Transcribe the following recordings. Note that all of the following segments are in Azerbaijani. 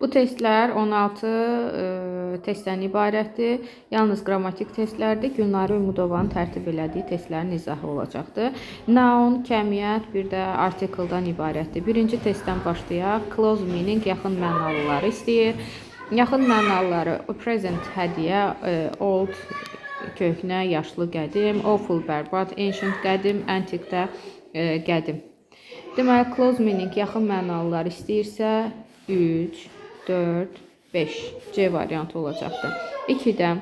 Bu testlər 16 testdən ibarətdir. Yalnız qrammatik testlərdir. Gülnarə Ümidovanın tərtib elədiyi testlərin izahı olacaqdır. Noun, kəmiyyət, bir də article-dan ibarətdir. Birinci testdən başlayaq. Close meaning, yaxın mənalıları istəyir. Yaxın mənalıları present hədiyyə, old köhnə, yaşlı, qədim, awful bərbad, ancient qədim, antique də qədim. Deməli, close meaning, yaxın mənalılar istəyirsə 3, 4, 5 C variantı olacaqdır. 2-də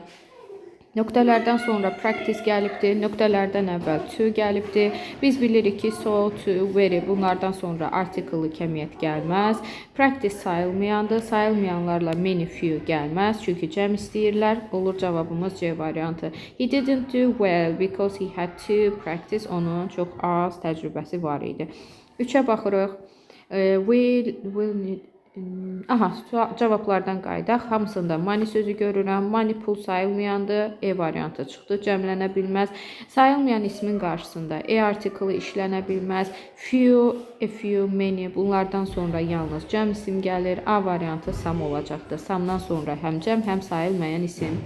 nöqtələrdən sonra practice gəlibdir. Nöqtələrdən əvvəl to gəlibdir. Biz bilirik ki, so, too, very bunlardan sonra article kəmiyyət gəlməz. Practice sayılmayandır. Sayılmayanlarla many, few gəlməz. Çünki cəm istəyirlər. Olur cavabımız C variantı. He didn't do well because he had to practice. Onun çox az təcrübəsi var idi. 3-ə baxırıq. We will need. Aha, cavablardan qayıdaq. Hamısında money sözü görürəm. Money pul sayılmayandır. E variantı çıxdı. Cəmlənə bilməz. Sayılmayan ismin qarşısında a artiklı işlənə bilməz. Few, a few, many bunlardan sonra yalnız cəm isim gəlir. A variantı some olacaqdır. Some-dan sonra həm cəm, həm sayılmayan isim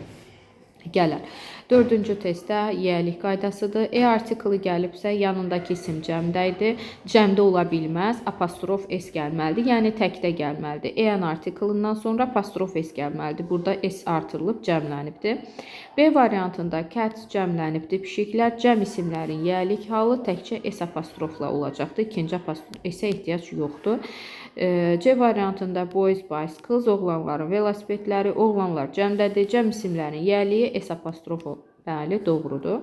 gələr. Dördüncü testdə yiyəlik qaydasıdır. A artiklı gəlibsə, yanındakı isim cəmdə idi. Cəmdə ola bilməz. Apostrof S gəlməlidir. Yəni təkdə gəlməlidir. An artiklından sonra apostrof S gəlməlidir. Burada S artırılıb cəmlənibdir. B variantında cats cəmlənibdir. Pişiklər cəm isimlərin yiyəlik halı təkcə S apostrofla olacaqdır. İkinci apostrof S-ə ehtiyac yoxdur. C variantında boys bicycles, oğlanların velosipedləri, oğlanlar cəmdədir. Cəm isimlərin yiyəliyi S apostrofu, bəli, doğrudur.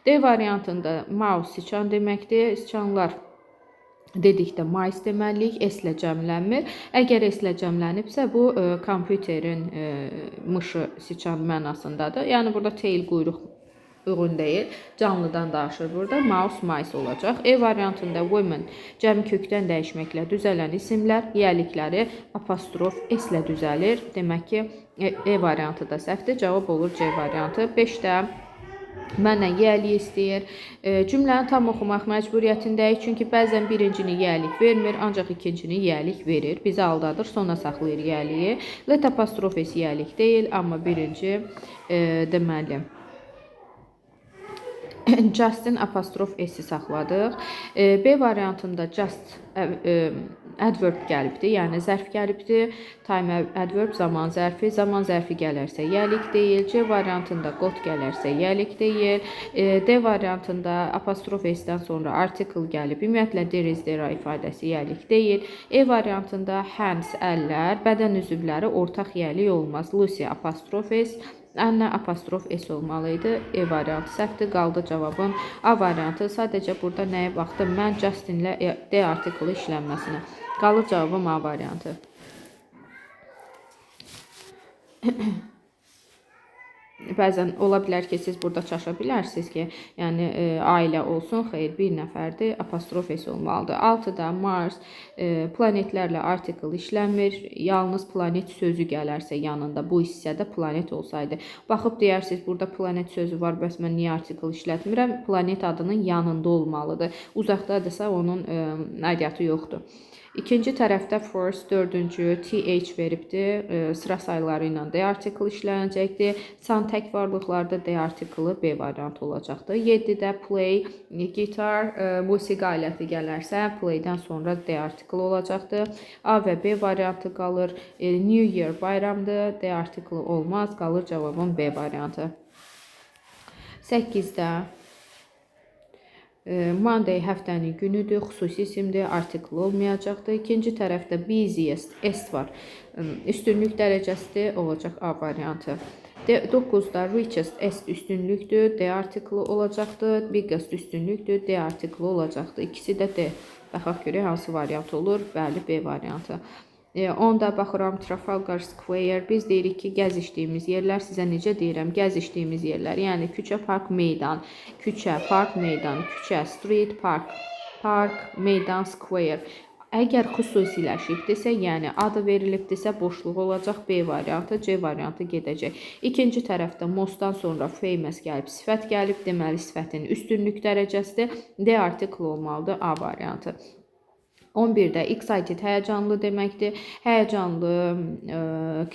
D variantında mouse siçan deməkdir. Siçanlar dedikdə mice deməliyik. S ilə cəmlənmir. Əgər S ilə cəmlənibsə, bu kompüterin mışı, siçan mənasındadır. Yəni burada tail quyruq uyğun deyil. Canlıdan danışır burada. Mouse, mice olacaq. E variantında women cəm kökdən dəyişməklə düzələn isimlər yiyəlikləri apostrof S ilə düzəlir. Demək ki, E variantı da səhvdir. Cavab olur C variantı. 5-də məndən yiyəlik istəyir. Cümləni tam oxumaq məcburiyyətindəyik, çünki bəzən birincini yiyəlik vermir, ancaq ikincini yiyəlik verir. Bizi aldadır, sona saxlayır yiyəliyi. Let apostrof S yiyəlik deyil, amma birinci deməli Justin apostrof S-i saxladıq. B variantında just adverb gəlibdi, yəni zərf gəlibdi. Time adverb zaman zərfi, zaman zərfi gələrsə yiyəlik deyil. C variantında got gələrsə yiyəlik deyil. D variantında apostrof S-dən sonra article gəlib. Ümumiyyətlə there is, there are ifadəsi yiyəlik deyil. E variantında hands əllər, bədən üzvləri ortaq yiyəlik olmaz. Lucy apostrof S, Anna apostrof S olmalı idi. E variantı səhvdir. Qaldı cavabın A variantı. Sadəcə burada nəyə baxdım? Mən Justinlə the artiklı işlənməsinə. Qalır cavabım A variantı. Bəzən ola bilər ki, siz burada çaşa bilərsiniz ki, yəni ailə olsun, xeyr, bir nəfərdir, apostrof S olmalıdır. 6-da Mars planetlərlə article işlənmir. Yalnız planet sözü gələrsə yanında bu hissədə planet olsaydı. Baxıb deyərsiniz, burada planet sözü var, bəs mən niyə article işlətmirəm? Planet adının yanında olmalıdır. Uzaqdadırsa onun aidiyyatı yoxdur. İkinci tərəfdə first, dördüncü th veribdir. Sıra sayları ilə the article işlənəcəkdir. San tək varlıqlarda the article B variantı olacaqdır. 7-də play, gitar, musiqi aləti gələrsə play-dən sonra the article olacaqdır. A və B variantı qalır. New Year bayramdır. The article olmaz. Qalır cavabın B variantı. 8-də Monday həftənin günüdür, xüsusi isimdir, artikel olmayacaqdır. İkinci tərəfdə busiest, S var. Üstünlük dərəcəsidir, olacaq A variantı. 9-da richest, S üstünlükdür, the artiklı olacaqdır. Biggest üstünlükdür, the artiklı olacaqdır. İkisi də D. Baxaq görək hansı variant olur. Bəli, B variantı. Onda baxıram Trafalgar Square. Biz deyirik ki, gəzişdiyimiz yerlər, sizə necə deyirəm, gəzişdiyimiz yerlər, yəni küçə, park, meydan, küçə, park, meydan, küçə, street, park, park, meydan, square. Əgər xüsusiləşibdirsə, yəni adı verilibdirsə, boşluq olacaq B variantı, C variantı gedəcək. İkinci tərəfdə most-dan sonra famous gəlib, sifət gəlib, deməli sifətin üstünlük dərəcəsidir. The article olmalıdır A variantı. 11-də excited həyəcanlı deməkdir. Həyəcanlı,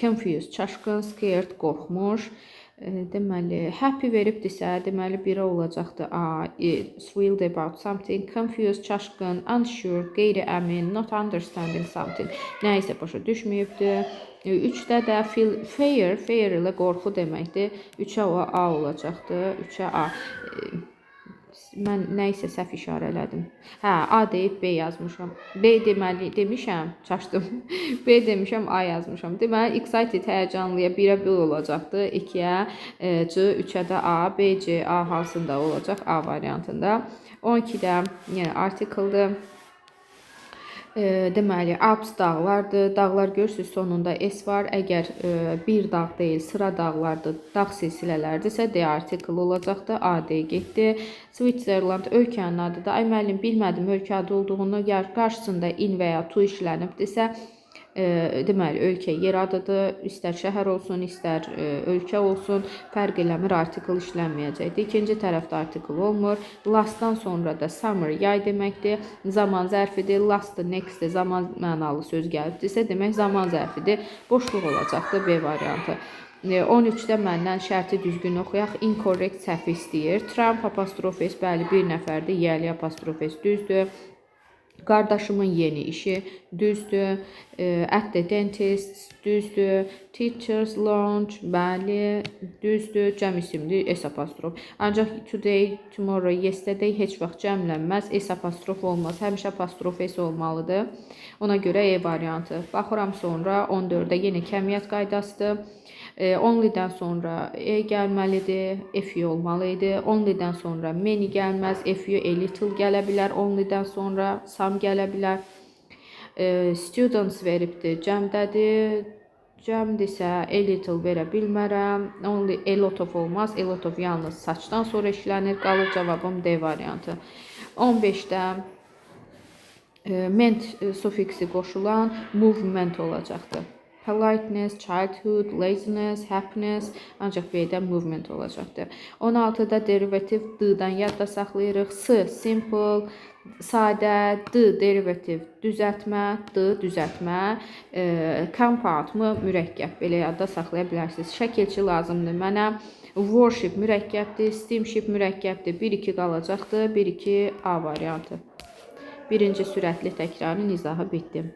confused, çaşqın, scared, qorxmuş. Deməli, happy veribdirsə, deməli 1-ə olacaqdı A, thrilled about something, confused, çaşqın, unsure, qeyri-əmin, not understanding something, nə isə başa düşməyibdir. 3-də də feel, fear, fear ilə qorxu deməkdir. 3-ə A olacaqdı. 3-ə A. Mən nə isə səhv işarə elədim. Hə, A deyib B yazmışam. B deməli demişəm, çaşdım. B demişəm, A yazmışam. Deməli excited həyəcanlıya 1-ə B olacaqdı, 2-yə C, 3-ə də A, B, C, A hansında olacaq? A variantında. 12-də yəni article-dır. Deməli, Alps dağlardır. Dağlar görürsüz, sonunda S var. Əgər bir dağ deyil, sıra dağlardır, dağ silsilələrdirsə the article olacaqdı. A, D getdi. Switzerland ölkənin adıdır. Ay müəllim, bilmədim ölkə adı olduğunu. Qarşısında in və ya to işlənibdirsə, deməli ölkə yer adıdır. İstər şəhər olsun, istər ölkə olsun, fərq eləmir, article işlənməyəcəkdir. İkinci tərəfdə article olmur. Last-dan sonra da summer yay deməkdir. Zaman zərfidir. Last, next zaman mənalı söz gəlibdirsə, demək zaman zərfidir. Boşluq olacaqdır, B variantı. 13-də məndən şərti düzgün oxuyaq. Incorrect, səhv istəyir. Trump apostrof S, bəli, bir nəfərdir. Yəli apostrof S düzdür. Qardaşımın yeni işi düzdür. At the dentist düzdür. Teachers lounge, bəli, düzdür. Cəm isimli, S apostrof. Ancaq today, tomorrow, yesterday heç vaxt cəmlənməz. S apostrof olmaz. Həmişə apostrof S olmalıdır. Ona görə E variantı. Baxıram sonra 14-də yenə kəmiyyət qaydasıdır. Only-dən sonra a gəlməlidir, a few olmalı idi. Only-dən sonra many gəlməz, a few, a little gələ bilər. Only-dən sonra some gələ bilər. Students veribdir, cəmdədir. Cəmdirsə a little verə bilmərəm. Only a lot of olmaz. A lot of yalnız saçdan sonra işlənir. Qalır cavabım D variantı. 15-də ment sufiksi qoşulan movement olacaqdır. Politeness, childhood, laziness, happiness, ancaq B-də movement olacaqdır. 16-da derivative D-dan yadda saxlayırıq. S simple, sadə, D derivative düzəltmə, D düzəltmə, compound mı mürəkkəb, belə yadda saxlaya bilərsiniz. Şəkilçi lazımdır mənə. Warship mürəkkəbdir, steamship mürəkkəbdir. 1-2 qalacaqdır. 1-2 A variantı. Birinci sürətli təkrarın izahı bitdi.